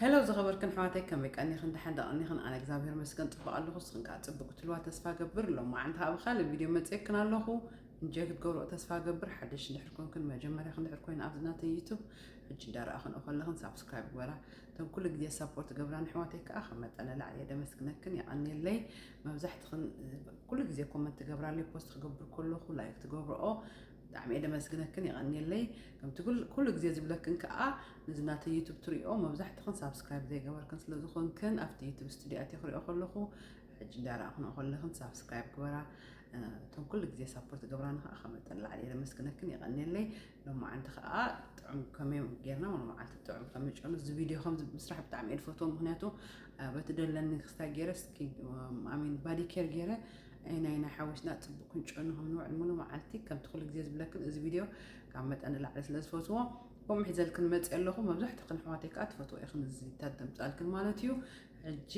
ሄሎ ዝኸበርክን ኣሕዋተይ፣ ከመይ ቀኒኽን? ደሓን ዶ ቀኒኽን? ኣነ እግዚኣብሔር ይመስገን ጽቡቕ ኣለኹ። ንስኽን ከኣ ጽቡቕ ክትህልዋ ተስፋ እገብር። ሎማዓንቲ ከኣ ብኻልእ ቪድዮ መጺኤክን ኣለኹ። እንጆይ ክትገብርኦ ተስፋ እገብር። ሓደሽቲ እንድሕር ኮንክን፣ መጀመርያኽን እንድሕር ኮይና ኣብዚ ናተይ ዩቱብ፣ ሕጂ እንዳረኣኽንኦ ከለኽን ሳብስክራይብ ግበራ። እተን ኩሉ ግዜ ሳፖርት ትገብራኒ ኣሕዋተይ ከኣ ካብ መጠን ንላዕሊ እየ ደመስግነክን፣ የቐንየለይ። መብዛሕትኽን ኩሉ ግዜ ኮመንት ትገብራለይ፣ ፖስት ክገብር ከለኹ ላይክ ትገብርኦ፣ ብጣዕሚ እየ ደመስግነክን፣ የቐንየለይ። ከምቲ ኩል-፣ ኩሉ ግዜ ዝብለክን ከኣ፣ ነዚ ናተይ ዩቱብ ትሪኦ መብዛሕትኽን ሳብስክራይብ ዘይገበርክን ስለ ዝኾንክን፣ ኣብቲ ዩቱብ ስቱዲዮ ኣትየ ክሪኦ ከለኹ፣ ሕጂ እንዳረኣኽንኦ ከለኽን ሳብስክራይብ ግበራ። እ፣ እቶም ኩሉ ግዜ ሳፖርት ትገብራኒ ከኣ ካብ መጠን ንላዕሊ እየ ደመስግነክን፣ የቐንየለይ። ሎማዓንቲ ከኣ ጥዑም ከመይ ጌርና፣ ሎማዓንቲ ጥዑም ከመይ ጨኑ፣ እዚ ቪድዮ ከምዚ ምስራሕ ብጣዕሚ እየ ዝፈትዎ። ምኽንያቱ፣ እ፣ በቲ ደለኒ ክስታይ ገይረ፣ ስኪን፣ እ፣ ኣይ ሚን፣ ባዲ ኬር ገይረ፣ ኣይናይና ሓዊስና ጽቡቕ ክንጨኑ ከም ንውዕል ሙሉ መዓልቲ፣ ከምቲ ኩሉ ግዜ ዝብለክን፣ እዚ ቪድዮ ካብ መጠን ንላዕሊ ስለ ዝፈትዎ፣ ከምኡ ሒዘልክን መጽእ ኣለኹ። መብዛሕትኽን ኣሕዋተይ ከኣ ትፈትዎ ኢኽን፣ እዚ ተደምጻልክን ማለት እዩ። ሕጂ፣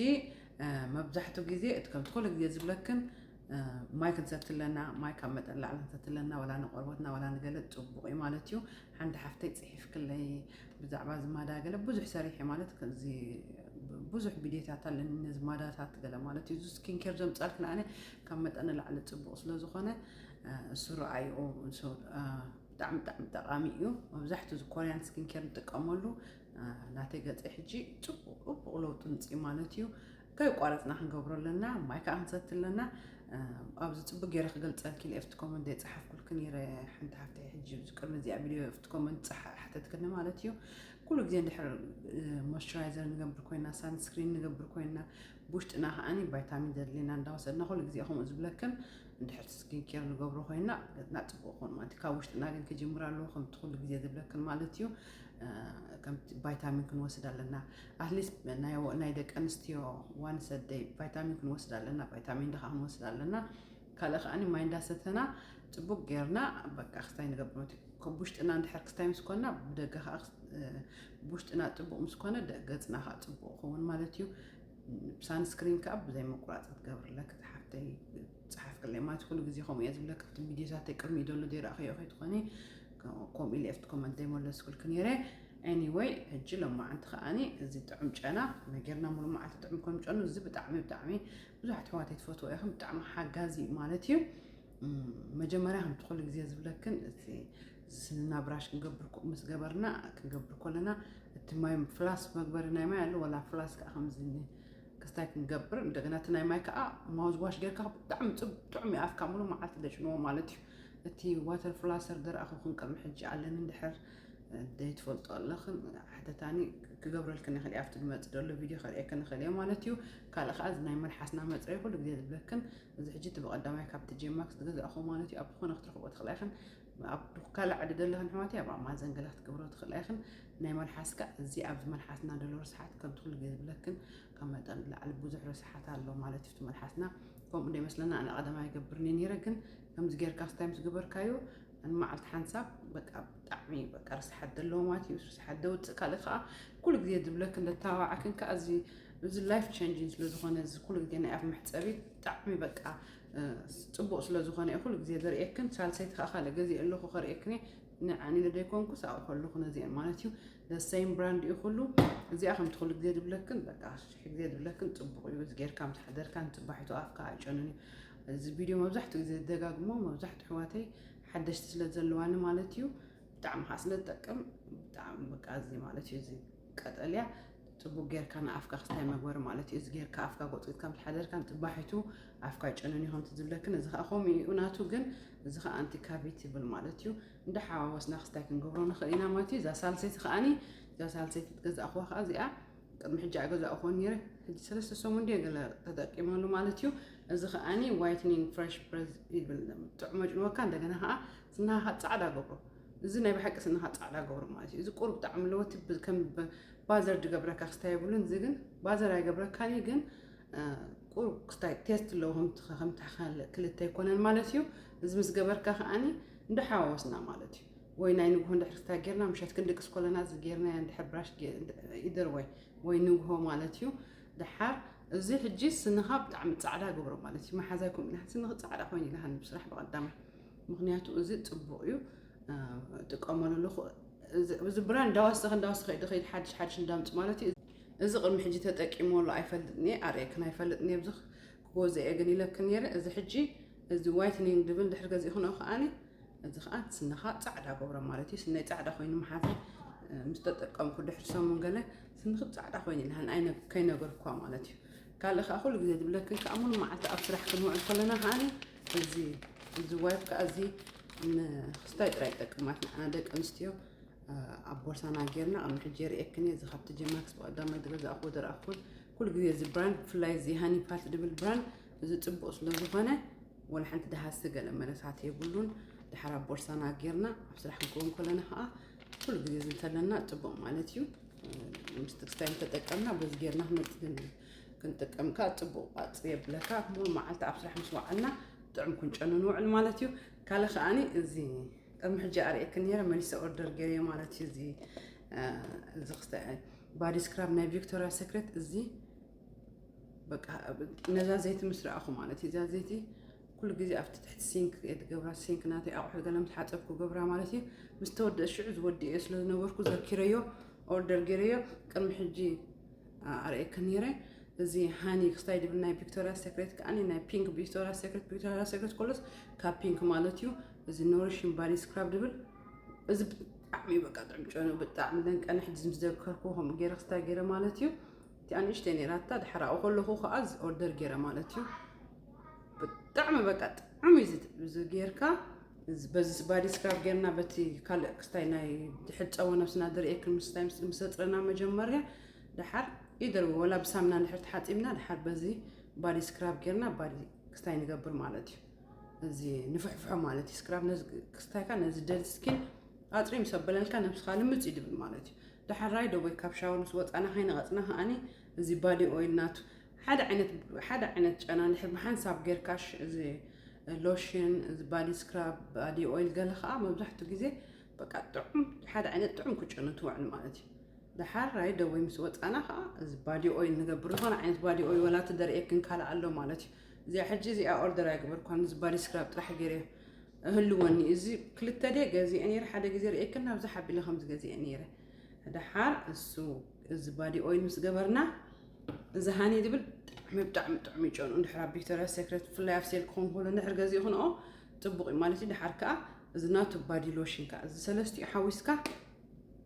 እ፣ መብዛሕትኡ ግዜ እቲ ከምቲ ኩሉ ግዜ ዝብለክን፣ እ፣ ማይ ክንሰቲ ኣለና፣ ማይ ካብ መጠን ንላዕሊ ክንሰቲ ኣለና፣ ወላ ንቆርበትና ወላ ንገለ ጽቡቕ እዩ ማለት እዩ። ሓንቲ ሓፍተይ ጽሒፍክለይ ብዛዕባ እዚ ማዳ ገለ ብዙሕ ሰሪሐ ማለት ከምዚ ብዙሕ ቪድዮታት ኣለኒ ነዚ ማዳታት ገለ ማለት እዩ። እዚ ስኪን ኬር ዘምጻልክን ኣነ ካብ መጠን ንላዕሊ ጽቡቕ ስለ ዝኾነ፣ እ፣ እሱ ረኣይኦ፣ እሱ፣ እ፣ ብጣዕሚ፣ ብጣዕሚ ጠቓሚ እዩ። መብዛሕትኡ እዚ ኮርያን ስኪን ኬር ንጥቀመሉ፣ እ፣ ናተይ ገጸይ ሕጂ ጽቡቕ፣ ጽቡቕ ለውጢ ምጽኢ ማለት እዩ። ከየቋረጽና ክንገብሮ ኣለና። ማይ ከኣ ክንሰቲ ኣለና። እ፣ ኣብዚ ጽቡቕ ገይረ ክገልጸልኪ ኢለ ኣብቲ ኮመንት ዘይጸሓፍኩልኪ ነይረ። ሓንቲ ሓፍተይ ሕጂ ኣብዚ ቅድሚ እዚኣ ቪድዮ ኣብቲ ኮመንት ጸሓ-፣ ሓተትክኒ ማለት እዩ። ኩሉ ግዜ እንድሕር፣ እ፣ ሞይስቸራይዘር ንገብር ኮይና፣ ሳንስክሪን ንገብር ኮይና፣ ብውሽጥና ከኣኒ ቫይታሚን ዘድልየና እንዳወሰድና፣ ኩሉ ግዜ ከምኡ ዝብለክን፣ እንድሕር ስኪን ኬር ንገብሮ ኮይና፣ ገጽና ጽቡቕ ክኾን ማለት እዩ። ካብ ውሽጥና ግን ክጅምር ኣለዎ፣ ከምቲ ኩሉ ግዜ ዝብለክን ማለት እዩ። እ፣ ከምቲ ቫይታሚን ክንወስድ ኣለና። ኣትሊስት ናይ ወ-፣ ናይ ደቂ ኣንስትዮ ዋንስ አ ደይ ቫይታሚን ክንወስድ ኣለና፣ ቫይታሚን ዲ ከኣ ክንወስድ ኣለና። ካልእ ከኣኒ ማይ እንዳሰተና ጽቡቕ ጌርና በቃ ክስታይ ንገብር ማለት እዩ። ካብ ውሽጥና እንድሕር ክስታይ ምስ ኮንና ብደገ ከኣ ክስ-፣ እ፣ ብውሽጥና ጽቡቕ ምስ ኮነ ደ-፣ ገጽና ከኣ ጽቡቕ ክኸውን ማለት እዩ። ሳንስክሪን ከኣ ብዘይ ምቁራጽ ክትገብርለክ እታ ሓፍተይ ጸሓፍክለይ ማለት ኩሉ ግዜ ከምኡ እየ ዝብለክ። ኣብቲ ቪድዮታተይ ቅድሚኡ ዘሎ ዘይረኣኽዮ ከይትኾኒ፣ ከምኡ ኢለ ኣብቲ ኮመንት ዘይመለስኩልክ ነይረ። ኤኒወይ፣ ሕጂ ሎማዓንቲ ከኣኒ እዚ ጥዑም ጨና ከመይ ጌርና ሙሉ መዓልቲ ጥዑም ከም ጨኑ፣ እዚ ብጣዕሚ፣ ብጣዕሚ ብዙሓት ኣሕዋተይ ትፈትዎ ኢኽን፣ ብጣዕሚ ሓጋዚ እዩ ማለት እዩ። እም፣ መጀመርያ ከምቲ ኩሉ ግዜ ዝብለክን፣ እቲ ስንና ብራሽ ክንገብር ኮ-፣ ምስ ገበርና፣ ክንገብር ከለና፣ እቲ ማይ ፍላስ መግበሪ ናይ ማይ ኣሎ፣ ወላ ፍላስ ከኣ ከምዚ ክስታይ ክንገብር፣ እንደገና እቲ ናይ ማይ ከኣ ማውዝ ዋሽ ጌርካ ብጣዕሚ ጽብ-፣ ጥዑም እዩ፣ ኣፍካ ሙሉ መዓልቲ ደጭንዎ ማለት እዩ። እቲ ዋተር ፍላሰር ዝረኣኹኽን ቅድሚ ሕጂ ኣለኒ፣ እንድሕር ዘይትፈልጦ ኣለኽን፣ ሓተታኒ፣ ክገብረልክን ይኽእል እየ፣ ኣብቲ ዝመጽእ ዘሎ ቪድዮ ከርእየክን ይኽእል እየ ማለት እዩ። ካልእ ከኣ እዚ ናይ መልሓስና መጽረዪ ኩሉ ግዜ ዝብለክን፣ እዚ ሕጂ እቲ ብቐዳማይ ካብቲ ጄማክስ ዝገዛእኹዎ ማለት እዩ፣ ኣብ ዝኾነ ክትረኽብኦ ትኽእላ ኢኽን። ኣብ ካልእ ዓዲ ዘለኽን ኣሕዋተይ ኣብ ኣማዘን ገለ ክትገብርኦ ትኽእላ ኢኽን። ናይ መልሓስ ከኣ እዚ ኣብዚ መልሓስና ዘሎ ርስሓት ከምቲ ኩሉ ግዜ ዝብለክን ካብ መጠን ንላዕሊ ብዙሕ ርስሓት ኣሎ ማለት እዩ። እቲ መልሓስና ከምኡ ዘይመስለና፣ ኣነ ቀደም ኣይገብርን እየ ነይረ፣ ግን ከምዚ ጌርካ ክስታይ ምስ ገበርካዮ ንመዓልቲ ሓንሳብ በቃ ብጣዕሚ በቃ ርስሓት ዘለዎ ማለት እዩ። ርስሓት ደውፅእ። ካልእ ከኣ ኩሉ ግዜ ዝብለክን ዘተባብዓክን ከኣ እዚ፣ እዚ ላይፍ ቼንጂንግ ስለ ዝኾነ፣ እዚ ኩሉ ግዜ ናይ ኣፍ መሕፀቢ ብጣዕሚ በቃ፣ እ፣ ጽቡቕ ስለ ዝኾነ እየ ኩሉ ግዜ ዘርእየክን። ሳልሰይቲ ከኣ ካልእ ገዚኤ ኣለኹ ከርእየክን እየ። ንዓኒ ዶ ዘይኮንኩስ ኣብኡ ከለኹ ነዚአን ማለት እዩ። The same brand እዩ ኩሉ። እዚኣ ከምቲ ኩሉ ግዜ ዝብለክን፣ በቃ ሽሕ ግዜ ዝብለክን ጽቡቕ እዩ። እዚ ጌርካ ምስ ሓደርካ ንጽባሒቱ ኣፍካ ኣይጨኑን እዩ። እዚ ቪድዮ መብዛሕትኡ ግዜ ዝደጋግሞ፣ መብዛሕትኡ ኣሕዋተይ ሓደሽቲ ስለ ዘለዋኒ ማለት እዩ። ብጣዕሚ ከኣ ስለ ዝጠቅም፣ ብጣዕሚ በቃ እዚ ማለት እዩ፣ እዚ ቀጠልያ ጽቡቕ ጌርካ ንኣፍካ ክስታይ መግበሪ ማለት እዩ። እዚ ጌርካ ኣፍካ ጎጥጊጥካ ምስ ሓደርካ ንጽባሒቱ ኣፍካ ኣይጨኑን እዩ ከምቲ ዝብለክን። እዚ ከኣ ከምኡ እዩ ናቱ፣ ግን እዚ ከኣ ኣንቲ ካቪቲ ይብል ማለት እዩ። እንዳሓዋወስና ክስታይ ክንገብሮ ንኽእል ኢና ማለት እዩ። እዛ ሳልሰይቲ ከኣኒ፣ እዛ ሳልሰይቲ ትገዛእኽዋ ከኣ እዚኣ ቅድሚ ሕጂ ኣይገዛእኹዎን ነይረ። ሕጂ ሰለስተ ሰሙን ድየ ገለ ተጠቂመሉ ማለት እዩ። እዚ ከኣኒ ዋይትኒንግ ፍሬሽ ብሬዝ ይብል። ጥዑም መጭንወካ፣ እንደገና ከኣ ስንኻ ጻዕዳ ገብሮ። እዚ ናይ ብሓቂ ስንኻ ጻዕዳ ገብሮ ማለት እዩ። እዚ ቁሩብ ጣዕሚ ኣለዎ። እቲ ብ-፣ ከም ብ-፣ ባዘር ዝገብረካ ክስታይ የብሉን። እዚ ግን ባዘር ኣይገብረካን እዩ፣ ግን፣ እ፣ ቁሩብ ክስታይ ቴስት ኣለዎ። ከምቲ፣ ከምቲ ካልእ ክልተ ኣይኮነን ማለት እዩ። እዚ ምስ ገበርካ ከኣኒ እንዳሓዋወስና ማለት እዩ። ወይ ናይ ንግሆ እንድሕር ክስታይ ጌርና፣ ምሸት ክንድቅስ ከለና እዚ ጌርና እንድሕር ብራሽ ጌ-፣ ኢደር ወይ፣ ወይ ንግሆ ማለት እዩ። ደሓር እዚ ሕጂ ስንኻ ብጣዕሚ ጻዕዳ ገብሮ ማለት እዩ። መሓዛይ ከምኡ ኢላ፣ ስንኺ ጻዕዳ ኮይኑ ኢላሃኒ ብስራሕ ብቐዳማይ። ምኽንያቱ እዚ ጽቡቕ እዩ፣ እ፣ እጥቀመሉ ኣለኹ። እዚ፣ እዚ ብራንድ እንዳወሰኸ፣ እንዳወሰኸ እዩ ዝኸይድ፣ ሓድሽ፣ ሓድሽ እንዳምጽእ ማለት እዩ። እዚ ቅድሚ ሕጂ ተጠቂመሉ ኣይፈልጥን እየ፣ ኣርእየክን ኣይፈልጥን እየ። ኣብዚ ክገዝኦ እየ ግን ኢለክን ነይረ። እዚ ሕጂ፣ እዚ ዋይትኒንግ ድብል ድሕሪ ገዚእክንኦ ከኣኒ፣ እዚ ከኣ ስንኻ ጻዕዳ ገብሮ ማለት እዩ። ስነይ ጻዕዳ ኮይኑ መሓዘ፣ እ፣ ምስ ተጠቀምኩ ድሕሪ ሰሙን ገለ ስንኺ ጻዕዳ ኮይኑ ይልሃን ኣይነ-፣ ከይነገርኳ ማለት እዩ። ካልእ ከኣ ኩሉ ግዜ ዝብለክን ከኣ ሙሉ መዓልቲ ኣብ ስራሕ ክንውዕል ከለና ከኣኒ፣ እዚ፣ እዚ ዋይፕ ከኣ እዚ ንክስታይ ጥራይ ይጠቅማት ንዓና ደቂ ኣንስትዮ። ኣብ ቦርሳና ጌርና፣ ቅድሚ ሕጂ የርእየክን እየ። እዚ ካብቲ ጀማክስ ብቐዳማይ ዝገዛእኩዎ ዘርኣኹን፣ ኩሉ ግዜ እዚ ብራንድ፣ ብፍላይ እዚ ሃኒ ፓት ድብል ብራንድ፣ እዚ ጽቡቕ ስለ ዝኾነ፣ ወላ ሓንቲ ደሃሲ ገለ መለሳት የብሉን። ድሓር ኣብ ቦርሳና ጌርና፣ ኣብ ስራሕ ክንከውን ከለና ኸዓ፣ ኩሉ ግዜ እዚ እንተለና ጽቡቕ ማለት እዩ። ምስ ትክስታይ እንተጠቀምና፣ በዚ ጌርና ክነጥ-፣ ክንጥቀም ከኣ ጽቡቕ ቋጽ የብለካ። ሙሉ መዓልቲ ኣብ ስራሕ ምስ ወዓልና፣ ጥዑም ክንጨኑ ንውዕል ማለት እዩ። ካልእ ከኣኒ እዚ ቅድሚ ሕጂ ኣርእየክን ነይረ፣ መሊሰ ኦርደር ገይረዮ ማለት እዩ። እዚ፣ እ፣ እዚ ክስተ-፣ ባዲ ስክራብ ናይ ቪክቶሪያ ሴክሬት እዚ፣ በቃ፣ ነዛ ዘይቲ ምስ ረኣኹ ማለት እዩ። እዛ ዘይቲ ኩሉ ግዜ ኣብቲ ትሕቲ ሲንክ እየ ዝገብራ፣ ሲንክ ናተይ ኣቑሑ ገለ ምስ ሓጸብኩ ገብራ ማለት እዩ። ምስ ተወደአ ሽዑ ዝወድእ እየ ስለ ዝነበርኩ ዘኪረዮ፣ ኦርደር ገይረዮ። ቅድሚ ሕጂ፣ እ፣ ኣርእየክን ነይረ። እዚ ሃኒ ክስታይ ድብል ናይ ቪክቶሪያ ሴክሬት ከኣኒ፣ ናይ ፒንክ ቪክቶሪያ ሴክሬት፣ ቪክቶሪያ ሴክሬት ኮለስ ካብ ፒንክ ማለት እዩ። እዚ ኖሪሽን ባዲ ስክራብ ድብል፣ እዚ ብጣዕሚ እዩ በቃ ጥዑም ጨኑ፣ ብጣዕሚ ደንቀኒ። ሕጂ ምስ ዘከርኩ ከምኡ ገይረ ክስታይ ገይረ ማለት እዩ። እቲ ኣንእሽተይ ነይራታ፣ ድሓር ኣብኡ ከለኹ ከኣ እዚ ኦርደር ገይረ ማለት እዩ። ብጣዕሚ በቃ ጥዑም እዩ እዚ፣ እዚ ጌርካ፣ እዚ፣ በዚ ባዲ ስክራብ ጌርና በቲ ካልእ ክስታይ ናይ ድሕር ጸወ ነብስና ዝርእየክን ምስታይ ምስ፣ ምስ ዘጽረና መጀመርያ፣ ድሓር ኢደር ወላ ብሳምና እንድሕር ተሓጺብና፣ ድሓር በዚ ባዲ ስክራብ ጌርና ባዲ ክስታይ ንገብር ማለት እዩ። እዚ ንፍሕፍሖ ማለት እዩ። ስክራብ ነዚ ክስታይካ ነዚ ደድ ስኪን ኣጽሪ ምስ ኣበለልካ ነብስኻ ልምጽ እዩ ድብል ማለት እዩ። ድሓር ራይድ ኣወይ ካብ ሻወር ምስ ወጻና ከይነቐጽና ከኣኒ እዚ ባዲ ኦይል ናቱ ሓደ ዓይነት፣ ሓደ ዓይነት ጨና እንድሕር ብሓንሳብ ጌርካሽ እዚ ሎሽን፣ እዚ ባዲ ስክራብ፣ ባዲ ኦይል ገለ ከኣ መብዛሕትኡ ግዜ በቃ ጥዑም፣ ሓደ ዓይነት ጥዑም ክጨኑ ትውዕል ማለት እዩ። ድሓር ራይድ ኣወይ ምስ ወጻና ከኣ እዚ ባዲ ኦይል ንገብር። ዝኾነ ዓይነት ባዲ ኦይል ወላ እቲ ደርእየክን ካልእ ኣሎ ማለት እዩ። እዚኣ ሕጂ እዚኣ ኦርደር ኣይገበርኳን፣ እዚ ባዲ ስክራብ ጥራሕ ገይረ እህልወኒ። እዚ ክልተ ድየ ገዚኤ ነይረ፣ ሓደ ግዜ ርእየክን ናብዚ ሓቢለ ከምዚ ገዚኤ ነይረ። ድሓር እሱ፣ እዚ ባዲ ኦይል ምስ ገበርና፣ እዚ ሃኒ ዝብል ብጣዕሚ፣ ብጣዕሚ ጥዑም እዩ ጨንኡ። እንድሕር ኣብ ቪክቶሪያ ሴክሬት ብፍላይ ኣብ ሴል ክኸውን ከሎ እንድሕር ገዚእክንኦ ጽቡቕ እዩ ማለት እዩ። ድሓር ከኣ እዚ ናቱ ባዲ ሎሽን ከኣ እዚ ሰለስቲኡ ሓዊስካ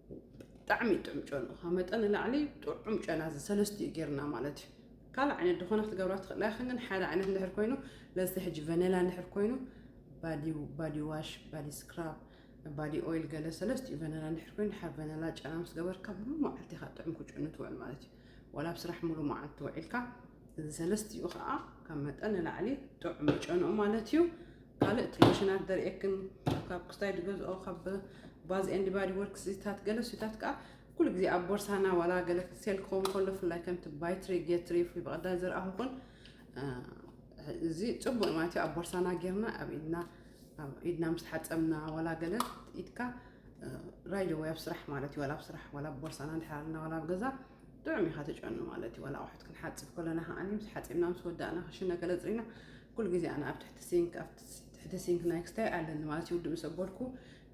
ብጣዕሚ እዩ ጥዑም ጨንኡ። ካብ መጠን ንላዕሊ ጥዑም ጨና እዚ ሰለስቲኡ ጌርና ማለት እዩ። ካልእ ዓይነት ዝኾነ ክትገብራ ትኽእላ ኢኽን፣ ግን ሓደ ዓይነት እንድሕር ኮይኑ ለዚ ሕጂ ቨነላ እንድሕር ኮይኑ ባዲ፣ ባዲ ዋሽ፣ ባዲ ስክራብ፣ ባዲ ኦይል ገለ ሰለስቲኡ ቨነላ እንድሕር ኮይኑ ድሓር ቨነላ ጨና ምስ ገበርካ ሙሉ መዓልቲ ኢኻ ጥዑም ክጨኑ ትውዕል ማለት እዩ። ዋላ ኣብ ስራሕ ሙሉ መዓልቲ ውዒልካ እዚ ሰለስቲኡ ኸዓ ካብ መጠን ንላዕሊ ጥዑም ይጨንኡ ማለት እዩ። ካልእ እቲ ሎሽናት ዘርእየክን ካብ ክስታይ ዝገዝኦ ካብ ባዝ ኤንድ ባዲ ወርክስ እዚታት ገለ እሱታት ከኣ ኩሉ ግዜ ኣብ ቦርሳና ዋላ ገለ ሴል ክኸውን ከሎ ብፍላይ ከምቲ ባይ ትሪ ጌት ትሪ ፍሪ ብቐዳይ ዝረኣኹኹን፣ እ፣ እዚ ጽቡቕ እዩ ማለት እዩ። ኣብ ቦርሳና ጌርና ኣብ ኢድና፣ ኣብ ኢድና ምስ ተሓጸብና ዋላ ገለ ኢድካ፣ እ፣ ራይድ ኣወይ ኣብ ስራሕ ማለት እዩ። ዋላ ኣብ ስራሕ ዋላ ኣብ ቦርሳና እንድሕር ኣለና ዋላ ኣብ ገዛ ጥዑም ኢኻ ትጨኑ ማለት እዩ። ዋላ ኣቑሑት ክንሓጽብ ከለና ከኣኒ ምስ ሓጺብና ምስ ወዳእና ክሽነ ገለ ጽሪና ኩሉ ግዜ ኣነ ኣብ ትሕቲ ሲንክ፣ ኣብ ትሕቲ ሲንክ ናይ ክስታይ ኣለኒ ማለት እዩ። ውድእ ምስ ኣበልኩ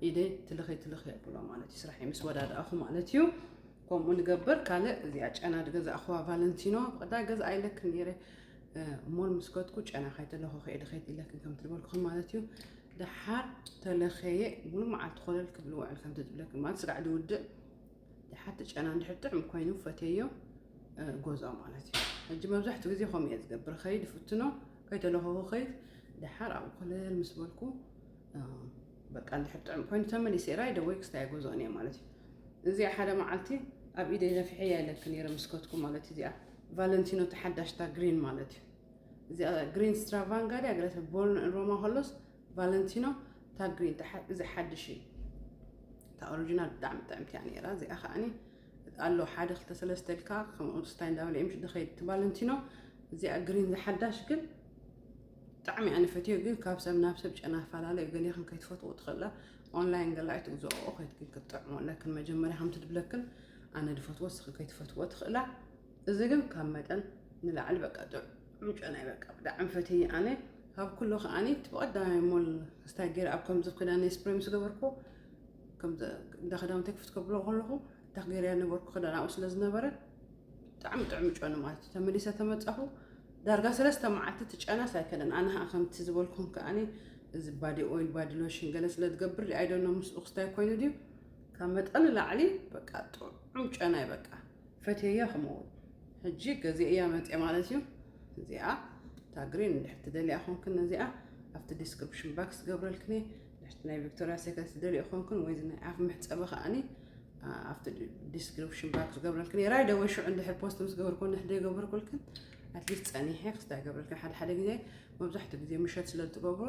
ኢደይ ትልኺ ትልኺ የብሎ ማለት እዩ። ስራሐይ ምስ ወዳድኣኹ ማለት እዩ። ከምኡ ንገብር። ካልእ እዚኣ ጨና ዝገዛእኹዋ ቫለንቲኖ ብቐዳይ ገዝኣ ኢለክን ነይረ። እ፣ እሞ ምስ ከድኩ ጨና ከይተለኹ ከይደ ከይት ኢለክን ከም ትልበልኩኽን ማለት እዩ። ደሓር ተለኸየ ሙሉ መዓልቲ ኮለል ክብል ውዕል ከም ትብለክን ማለት ስጋዕ ዝውድእ ደሓር እቲ ጨና እንድሕር ጥዑም ኮይኑ ፈትየዮ፣ እ፣ ገዝኦ ማለት እዩ። ሕጂ መብዛሕትኡ ግዜ ከምኡ እየ ዝገብር። ከይድ ፍትኖ፣ ከይተለኸኹ ከይድ፣ ደሓር ኣብኡ ኮለል ምስ በልኩ፣ እ፣ በቃ እንድሕር ጥዑም ኮይኑ ተመሊሰ ራይድ ኣወይ ክስታይ ኣይገዝኦን እየ ማለት እዩ። እዚኣ ሓደ መዓልቲ ኣብ ኢደይ ነፊሐያ ኢለኪ ነይረ ምስ ከድኩ ማለት እዩ። እዚኣ ቫለንቲኖ እታ ሓዳሽ እታ ግሪን ማለት እዩ። እዚኣ ግሪን ስትራቫንጋ ድያ ገለ ሰብ ቦርን ሮማ ከሎስ ቫለንቲኖ እታ ግሪን እታ ሓ-፣ እዚ ሓድሽ እዩ። እታ ኦሪጂናል ብጣዕሚ ጥዕምቲ እያ ነይራ። እዚኣ ከኣኒ ኣሎ ሓደ ክልተ ሰለስተ ኢልካ ከምኡ ስታይ እንዳበለ እዮም ሽዱ ከይድ እቲ ቫለንቲኖ። እዚኣ ግሪን ዝሓዳሽ ግን ብጣዕሚ ኣነ ፈትዮ፣ ግን ካብ ሰብ ናብ ሰብ ጨና ይፈላለ እዩ። ገሊኽን ከይትፈትዎ ትኽእላ፣ ኦንላይን ገላ ኣይትግዝኦ፣ ከይትክን ክትጥዕሞ ኣለክን መጀመርያ ከምቲ ትብለክን ኣነ ድፈትዎ እስኺ ከይትፈትዎ ትኽእላ። እዚ ግን ካብ መጠን ንላዕሊ በቃ ጥዑም ጨና እዩ። በቃ ብጣዕሚ ፈትየ ኣነ። ካብ ኩሉ ከኣኒ እቲ ብቐዳማይ ሞል ስታይ ገይረ ኣብ ከምዚ ክዳነይ ስፕሬ ምስ ገበርኩ፣ ከምዚ እንዳ ክዳውንተይ ክፍት ከብሎ ከለኹ እታ ገይረያ ነበርኩ ክዳን ኣብኡ ስለ ዝነበረ ብጣዕሚ ጥዑም ጨኑ ማለት እዩ። ተመሊሰ ተመጻኹ ዳርጋ ሰለስተ መዓልቲ ትጨናስ ኣይከደን። ኣነ ኸዓ ከምቲ ዝበልኩም ከኣኒ እዚ ባዲ ኦይል ባዲ ሎሽን ገለ ስለ ትገብር ኣይደኖ ምስኡ ክስታይ ኮይኑ ድዩ ካብ መጠን ላዕሊ በቃ ጥዑም ጨናይ በቃ ፈትየያ ከምኡ ሕጂ ገዚአ እያ መፅእ ማለት እዩ። እዚኣ ታግሪን እንድሕር ትደልያ ኮንክን ነዚኣ ኣብቲ ዲስክሪፕሽን ባክስ ገብረልክን እየ። ድሕርቲ ናይ ቪክቶሪያ ሴክረት ትደልዮ ኮንክን ወይ ናይ ኣፍ መሕፀቢ ከኣኒ ኣብቲ ዲስክሪፕሽን ባክስ ገብረልክን እየ። ራይደ ወይ ሽዑ እንድሕር ፖስት ምስ ገበርኩ ንሕደ ገበርኩልክን ኣትሊስት ፀኒሐ ክስታይ ገብረልክን ሓደ ሓደ ግዜ መብዛሕትኡ ግዜ ምሸት ስለ ዝትገብሮ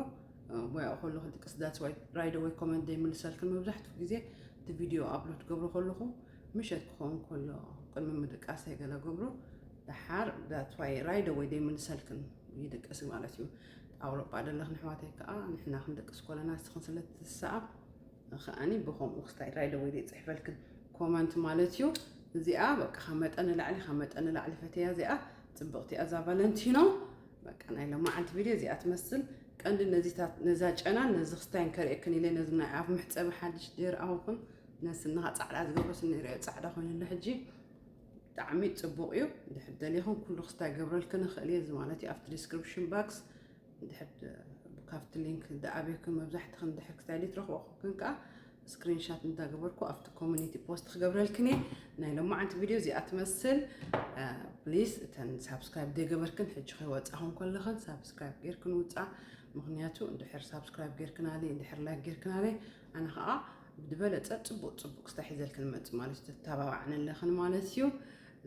ወይ ከለኹ ድቅስ ዳትስ ዋይ ራይደ ወይ ኮመንት ዘይምልሰልክን መብዛሕትኡ ግዜ እቲ ቪድዮ ኣፕሎድ ገብሮ ከለኹ ምሸት ክኸውን ከሎ ቅድሚ ምድቃሰይ ገለ ገብሮ ደሓር that's why right away ዘይምልሰልክን ይድቅስ ማለት እዩ። ኣውሮጳ ዘለኽን ኣሕዋተይ ከዓ ንሕና ክንድቅስ ከለና ንስኽን ስለ ትስኣብ ከኣኒ ብኸምኡ ክስታይ right away ዘይፅሕፈልክን ኮመንት ማለት እዩ። እዚኣ በቃ ካብ መጠን ንላዕሊ ካብ መጠን ንላዕሊ ፈትያ እዚኣ ፅብቕቲ እያ እዛ ቫለንቲኖ። በቃ ናይ ሎማዓንቲ ቪድዮ እዚኣ ትመስል። ቀንዲ ነዚታት ነዛ ጨናን ነዚ ክስታይን ከርእየክን ኢለ ነዚ ናይ ኣፍ መሕፀቢ ሓድሽ ድር ኣኹን ነስንኻ ፃዕዳ ዝገብሮ ስኒ ሪኦ ፃዕዳ ኮይኑሎ ሕጂ ብጣዕሚ ፅቡቕ እዩ። ድሕር ደሊኹም ኩሉ ክስታይ ገብረልክን ንኽእል እየ እዚ ማለት እዩ ኣብቲ ዲስክሪፕሽን ባክስ ድሕር ካብቲ ሊንክ ዝኣበየክን መብዛሕትኽን ድሕር ክስታይ ትረኽቦ ኮንክን ከዓ ስክሪንሻት እንዳገበርኩ ኣብቲ ኮሚኒቲ ፖስት ክገብረልክን እየ። ናይ ሎማዓንቲ ቪድዮ እዚኣ ትመስል። ፕሊስ እተን ሳብስክራይብ ዘይገበርክን ሕጂ ከይወፃኹም ከለኽን ሳብስክራይብ ጌርክን ውፃ። ምክንያቱ እንድሕር ሳብስክራይብ ጌርክናለይ እንድሕር ላይክ ጌርክናለይ ኣነ ከዓ ብዝበለፀ ፅቡቅ ፅቡቅ ክስታይ ሒዘልክን መፅእ ማለት እዩ። ተተባባዕን ኣለኽን ማለት እዩ።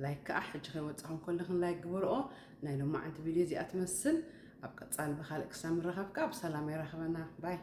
ላይክ ከዓ ሕጂ ከይወፃኹም ከለኽን ላይክ ግበርኦ። ናይ ሎማዓንቲ ቪድዮ እዚኣ ትመስል። ኣብ ቀፃሊ ብካልእ ክሳብ ንራኸብ ከዓ ብሰላም የራኽበና ባይ።